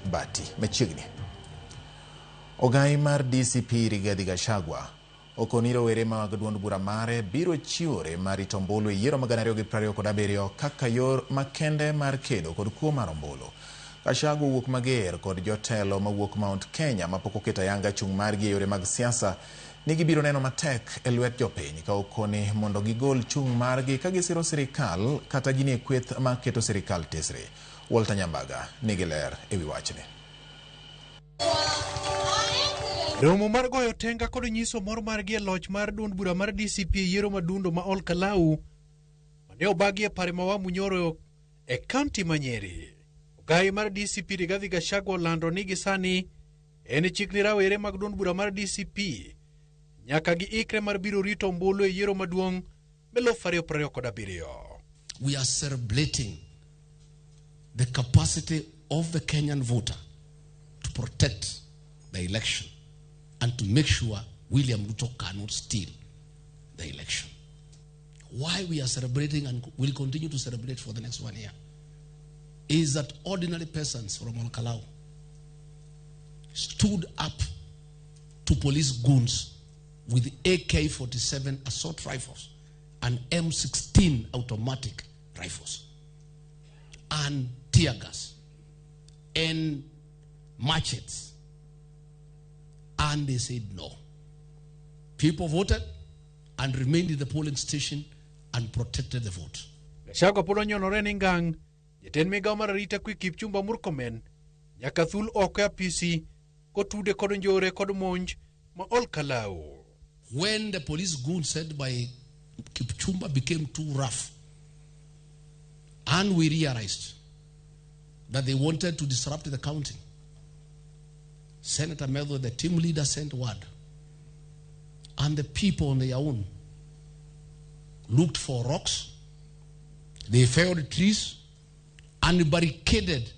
bati machiegni. Ogai mar DCP Rigathi Gachagua okoni rowere mag duond bura mare biro chiwore mar rito ombulu e yiero mag 2027 kaka yor makende mar kedo kod kuo mar ombulu. Gachagua owuok mager kod jotelo mawuok Mount Kenya mapok oketo ayanga chung' margi e yore mag siasa ni gibiro neno matek e lwet jopiny ka okoni mondo gigol chung' margi ka gisiro sirikal kata ginie kweth maketo sirikal tesre. Walter Nyambaga nigi ler ewi wachni. Romo mar goyo tenga kod nyiso mor margi e loch mar duond bura mar DCP e yiero madundo ma Ol Kalou mane obagi e pare ma Wamunyoro e kaunti ma Nyeri. Ogai mar DCP Rigathi Gachagua olando ni gi sani en chik ni rawere mag duond bura mar DCP nyaka giikre mar biro rito ombulu e yiero maduong' 2027. We are celebrating the capacity of the Kenyan voter to protect the election and to make sure William Ruto cannot steal the election. Why we are celebrating and will continue to celebrate for the next 1 year is that ordinary persons from Ol Kalou stood up to police goons with AK-47 assault rifles and M16 automatic rifles and tear gas and machetes. And they said no. People voted and remained in the polling station and protected the vote. Gachagua pod onyonore ni ngang' jatend migawo mar arita kwe Kipchumba Murkomen nyaka thul oko e apisi kotude kod njore kod monj ma Ol Kalou. When the police goon said by Kipchumba became too rough, and we realized that they wanted to disrupt the counting, Senator Methu, the team leader, sent word, and the people on their own looked for rocks, they felled trees, and barricaded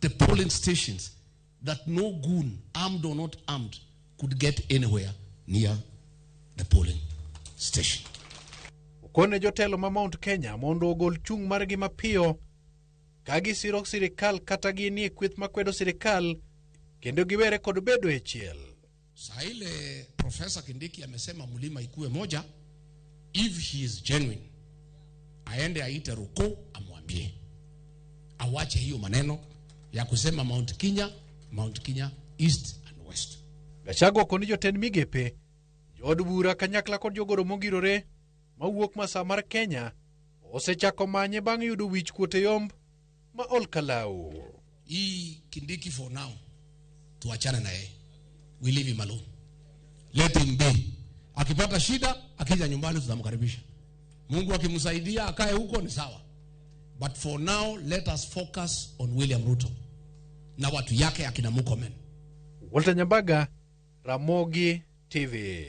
the polling stations that no goon, armed or not armed, could get anywhere near the polling station. Okone jotelo ma Mount Kenya mondo ogol chung' margi mapiyo ka gisiro sirikal kata ginie kweth makwedo sirikal kendo giwere kod bedo e chiel. Saa ile Professor Kindiki amesema mlima ikuwe moja, if he is genuine, aende aite Ruku amwambie awache hiyo maneno ya kusema Mount Kenya, Mount Kenya East and West. Gachagua okoni jotend migepe, jood bura kanyakla kod jogoro mongirore mawuok masaa mar Kenya osechako manye bang' yudo wich kuot e yomb ma Ol Kalou. Hii Kindiki for now tuachane na yeye. We leave him alone. Let him be. Akipata shida akija nyumbani tutamkaribisha. Mungu akimsaidia akae huko ni sawa. But for now let us focus on William Ruto na watu yake akina Murkomen. Walter Nyambaga, Ramogi TV.